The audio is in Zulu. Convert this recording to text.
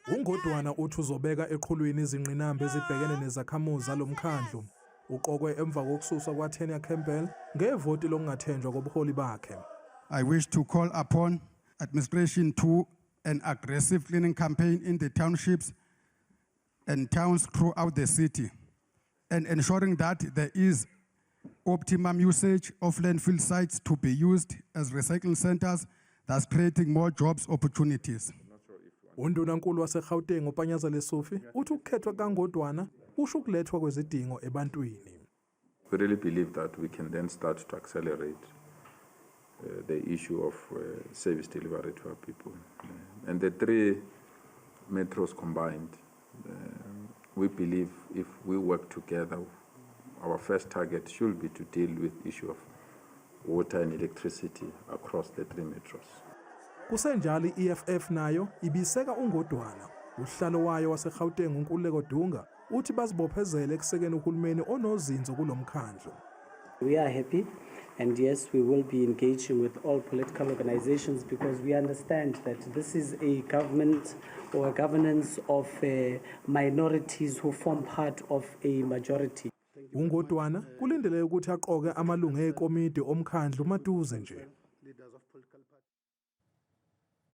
UNgodwana uthi uzobeka eqhulwini izingqinamba ezibhekene nezakhamuzi zalomkhandlu. Uqokwe emva kokususwa kwaTanya Campbell ngevoti lokungathenjwa kobuholi bakhe. I wish to call upon administration to an aggressive cleaning campaign in the townships and towns throughout the city and ensuring that there is optimum usage of landfill sites to be used as recycling centers, thus creating more jobs opportunities. Undunankulu waseGauteng uPanyaza Lesufi uthi ukukhethwa kaNgodwana kusho ukulethwa kwezidingo ebantwini. We really believe that we can then start to accelerate the issue of service delivery to our people. And the three metros combined, we believe if we work together, our first target should be to deal with issue of water and electricity across the three metros. Kusenjalo, i-EFF nayo ibiseka uNgodwana. Usihlalo wayo waseGauteng uNkululeko Dunga uthi bazibophezele ekusekeni uhulumeni onozinzo kulomkhandlu. We are happy, and yes, we will be engaging with all political organizations because we understand that this is a government or a governance of minorities who form part of a majority. UNgodwana kulindeleke ukuthi aqoke amalungu ekomidi omkhandlu maduze nje.